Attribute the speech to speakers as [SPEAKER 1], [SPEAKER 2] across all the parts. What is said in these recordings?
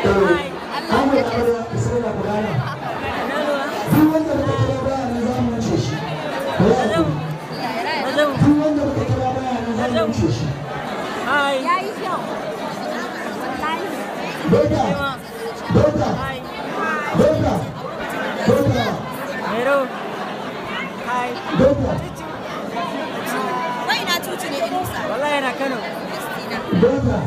[SPEAKER 1] An ga amarya bismillah ku gana. Duk wanda muka kira baya nan za mu wuce shi. Ku yi hakuri. Duk wanda muka kira baya nan za mu wuce shi.
[SPEAKER 2] Ya yi kyau. Wallahi.
[SPEAKER 1] Doka, doka, doka, doka, doka.
[SPEAKER 2] Wai na cuci ne Inusa.
[SPEAKER 3] Wallahi yana Kano.
[SPEAKER 2] Christina.
[SPEAKER 1] Doka.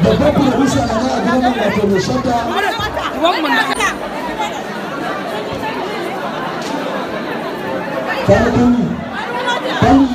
[SPEAKER 1] Babban producer na nan a gidan nan wato mai shadda. Tare da ni, tare.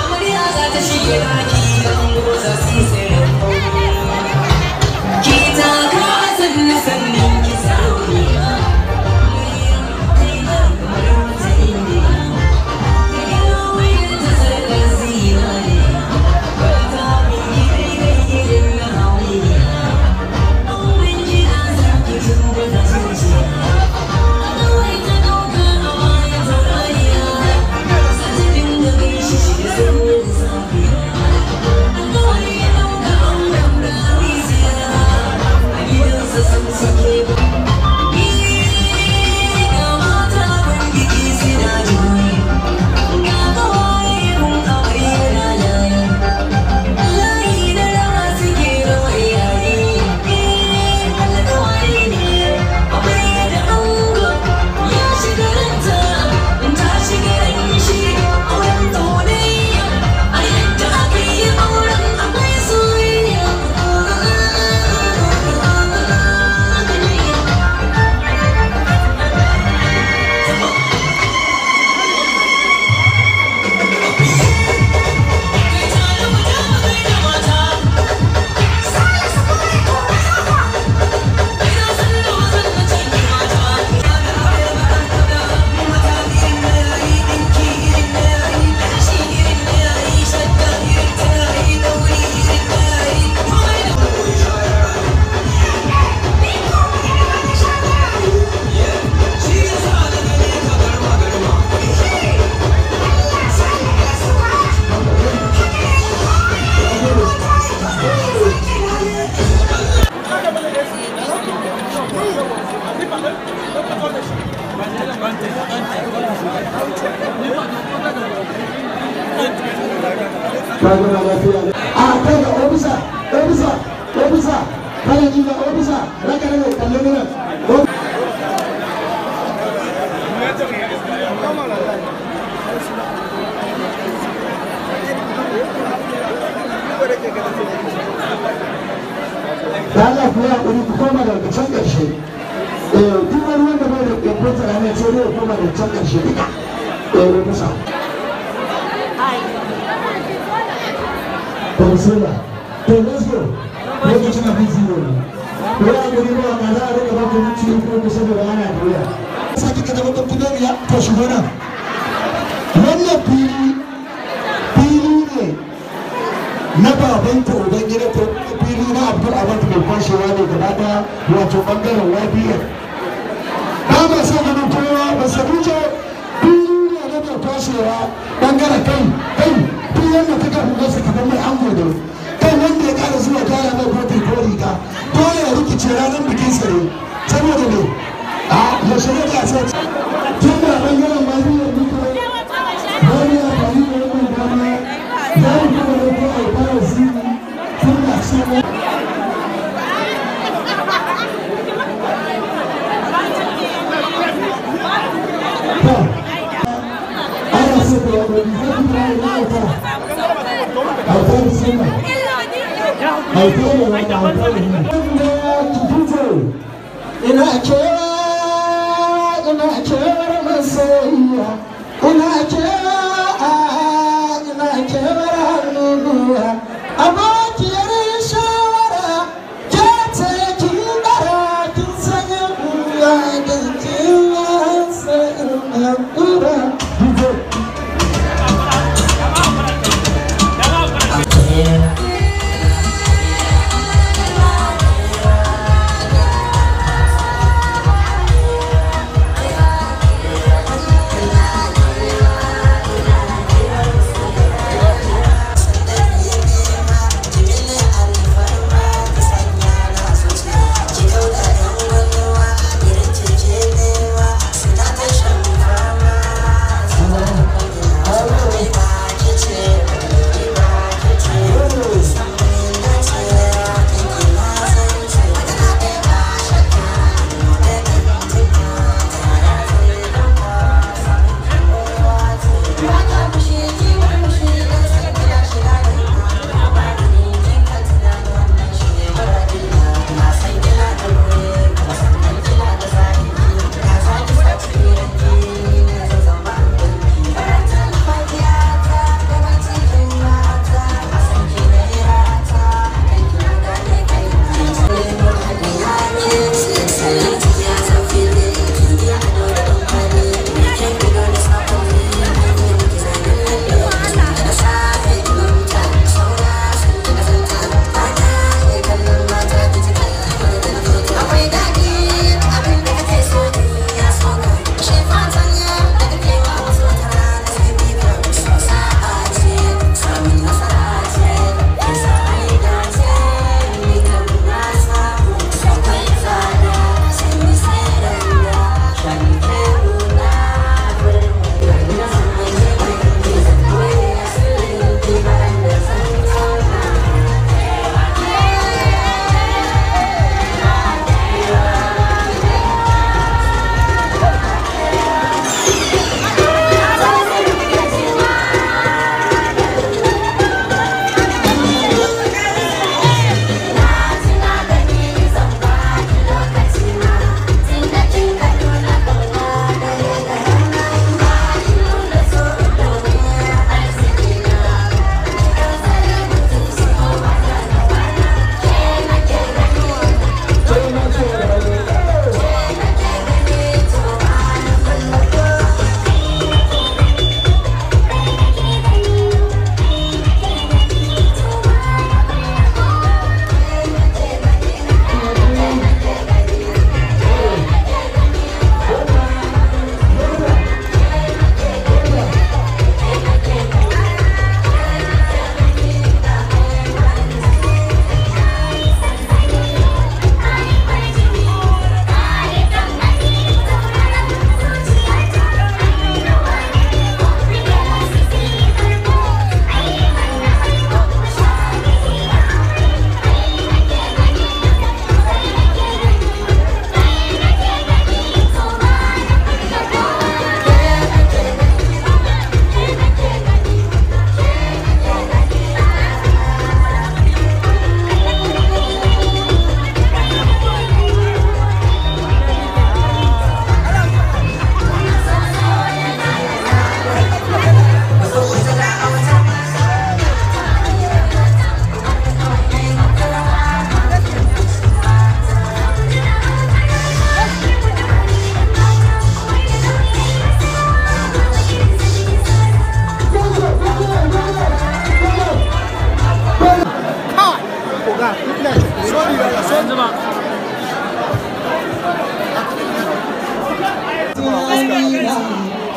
[SPEAKER 4] Amarya za ta shige daki da ango za su yi tseren ki taka sannu sannan ki sarauniya. Kamar wata indiya da gina ta sarkar zinariya. Kwanta min gidai irin na hawainiya. Auren gida za ki tun daga zuciya. A kawai ta ɗauka a baya taurariya. Za ta dinga gaishe shi da sanyin safiya. Alkawari ya ɗauka auren Rawisiya. A gidansa sun suke ba. Ga mata biki suna juyi. Ga ƙawaye mun amarya na layi. Layi na rawa suke rawar yayi. Alkawari ne amarya da ango. Ya shiga ranta, ta shiga ran shi. Auren soyayya, a yadda aka yi auren akwai soyayya.
[SPEAKER 1] Ka gama lafiya. A kai ga ofisa, ofisa, ofisa, kana ji ga ofisa, ranka ne kallon nan. Da Allah ku yi hakuri ku koma daga can ƙarshe. Eh, duk wani wanda bai da kwamfuta ranar sai dai ya koma daga can ƙarshe duka. Eh, ofisa. To bismillah. To let's go. Lokacin abin zero ne. Ku yi hakuri ba ma za a rika ba ku minti uku uku saboda ana da wuya. Sa kika zama kwamfuta to shigo nan. Wannan fili fili ne na babanta uban gida ko fili na Abdul Ahmad mai kwashewa ne gaba daya wato bangaren YBN. Ba ma son ganin kowa ba su wuce fili ne na mai kwashewa bangaren kai kai duk wanda ka ga hularsa kamar mai ango ne kai wanda ya kara zuwa gyara mai kofi ko riga dole ya rikice ranar bikin sa ne saboda ne a yaushe ne da a ce tun da bangaren YBN muke. nan. Hauta ne wani hauta ne. Ina kewa, ina kewar masoyiya, ina kewa, ina kewar hannuwa. Abokiyar shawara, ke ce kin dara, kin sanya wuya da kewa sai in haƙura.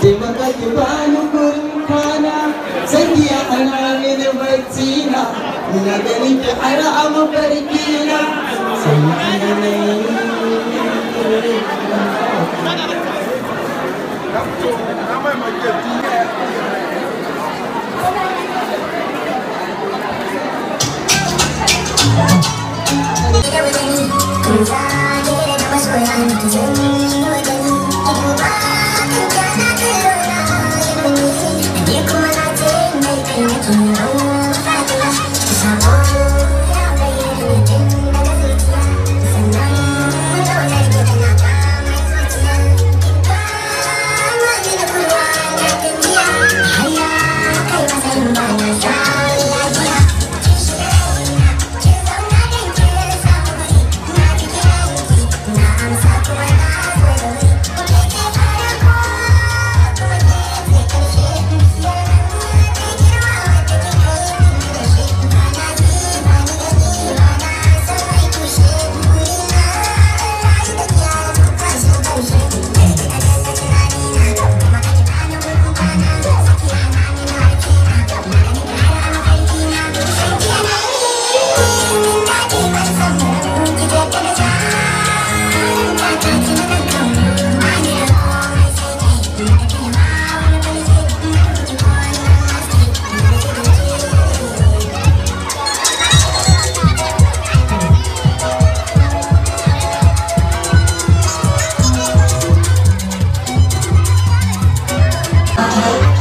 [SPEAKER 1] Taimaka ki bani gurin kwana, sanki ya hana mini bacci na, ina ganin ki har a mafarki na. Sanki ne.
[SPEAKER 3] Thank you.
[SPEAKER 1] Babu.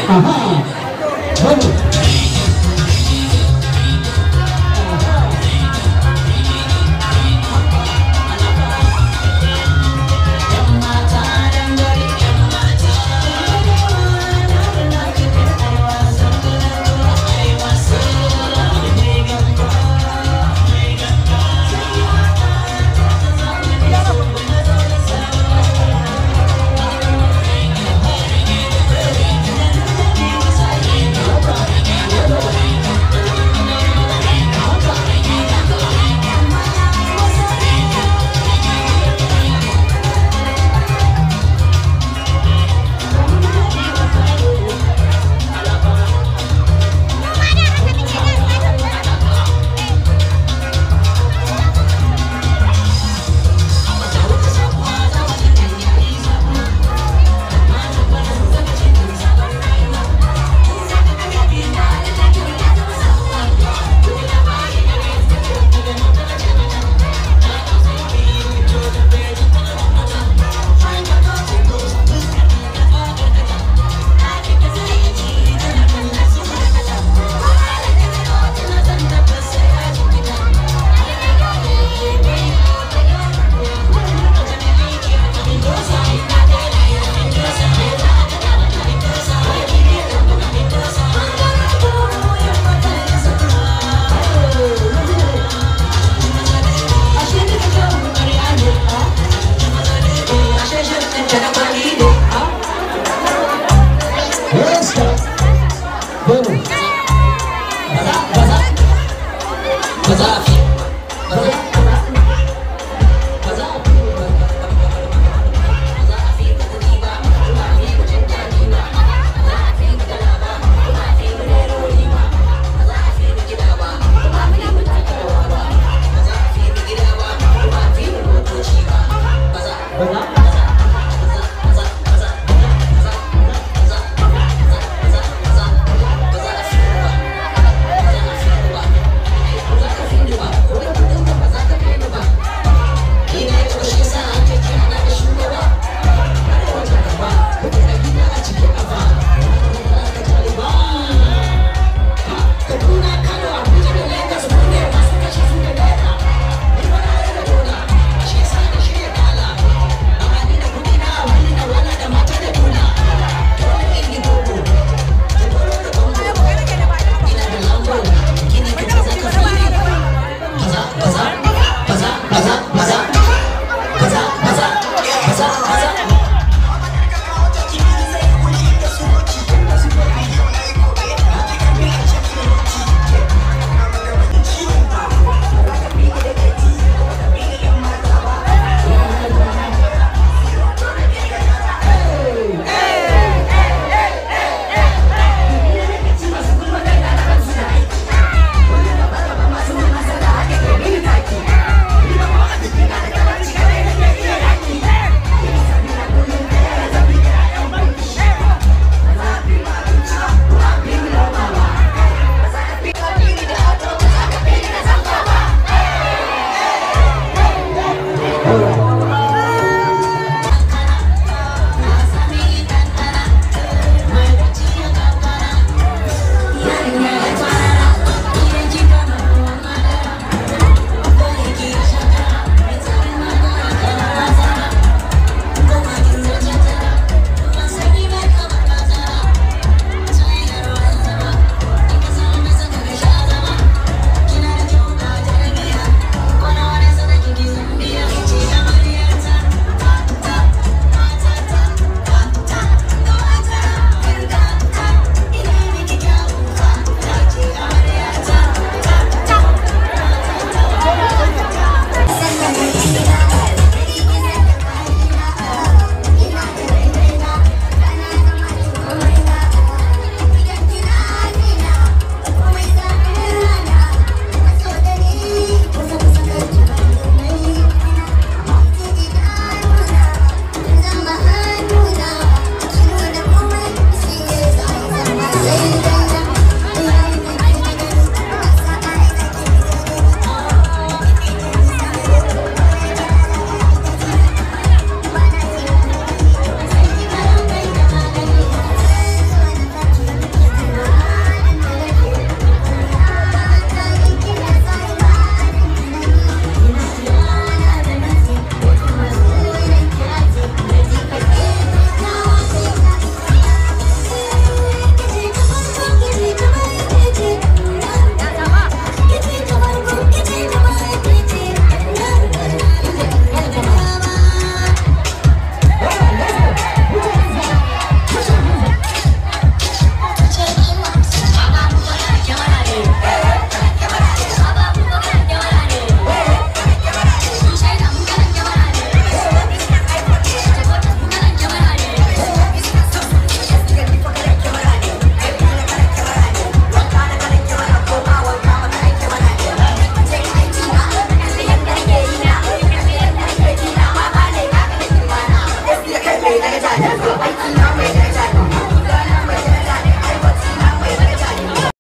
[SPEAKER 1] Aha. Bari.